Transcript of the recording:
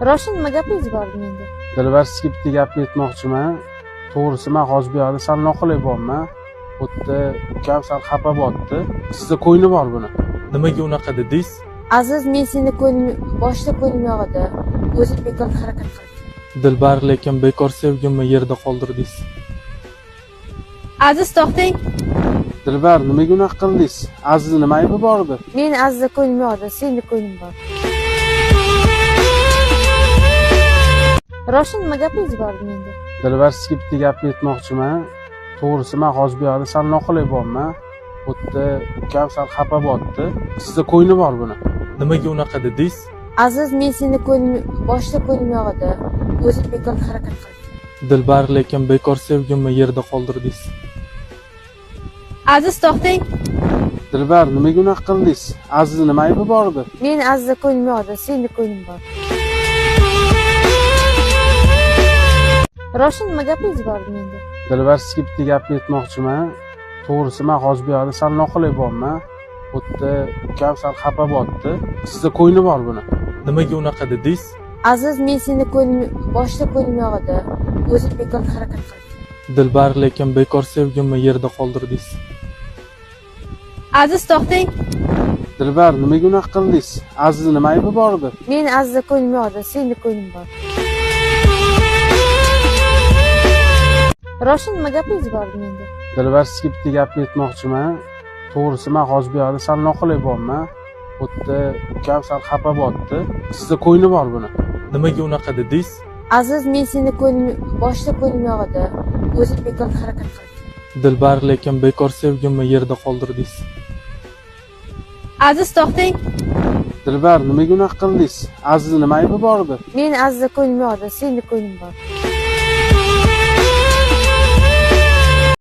Roshan, nima gapingiz bor menga? Dilbar, sizga bitta gapni aytmoqchiman. To'g'risi, men hozir bu yoqda sal noqulay bo'lyapman. Bu yerda ukam sal xafa bo'lyapti. Sizda ko'ngli bor buni. Nimaga unaqa dedingiz? Aziz, men seni ko'nglim boshida ko'nglim yo'q edi. O'zing bekor harakat qilding. Dilbar, lekin bekor sevgimni yerda qoldirdingiz. Aziz, to'xtang. Dilbar, nimaga unaqa qildingiz? Aziz nima aybi bor edi? Men Azizda ko'nglim yo'q edi, seni ko'nglim bor. Roshan, nima gapingiz bor menga? Dilbar, sizga bitta gapni aytmoqchiman. To'g'risi, men hozir bu yoqda sal noqulay bo'lyapman. Bu yerda ukam sal xafa bo'lyapti. Sizda ko'ngli bor buni. Nimaga unaqa dedingiz? Aziz, men seni ko'nglim boshida ko'nglim yo'q edi. O'zing bekor harakat qilding. Dilbar, lekin bekor sevgimni yerda qoldirdingiz. Aziz, to'xtang. Dilbar, nimaga unaqa qildingiz? Aziz nima aybi bor edi? Men Azizda ko'nglim yo'q edi, seni ko'nglim bor. Roshan, nima gapingiz bor menga? Dilbar, sizga bitta gapni aytmoqchiman. To'g'risi, men hozir bu yoqda sal noqulay bo'lyapman. Bu yerda ukam sal xafa bo'lyapti. Sizda ko'ngli bor buni. Nimaga unaqa dedingiz? Aziz, men seni ko'nglim boshida ko'nglim yo'q edi. O'zing bekor harakat qilding. Dilbar, lekin bekor sevgimni yerda qoldirdingiz. Aziz, to'xtang. Dilbar, nimaga unaqa qildingiz? Aziz nima aybi bor edi? Men Azizda ko'nglim yo'q edi, seni ko'nglim bor. Roshan, nima gapingiz bor menga? Dilbar, sizga bitta gapni aytmoqchiman. To'g'risi, men hozir bu yoqda sal noqulay bo'lyapman. Bu yerda ukam sal xafa bo'lyapti. Sizda ko'ngli bor buni. Nimaga unaqa dedingiz? Aziz, men seni ko'nglim boshida ko'nglim yo'q edi. O'zing bekor harakat qilding. Dilbar, lekin bekor sevgimni yerda qoldirdingiz. Aziz, to'xtang. Dilbar, nimaga unaqa qildingiz? Aziz nima aybi bor edi? Men Azizda ko'nglim yo'q edi, seni ko'nglim bor.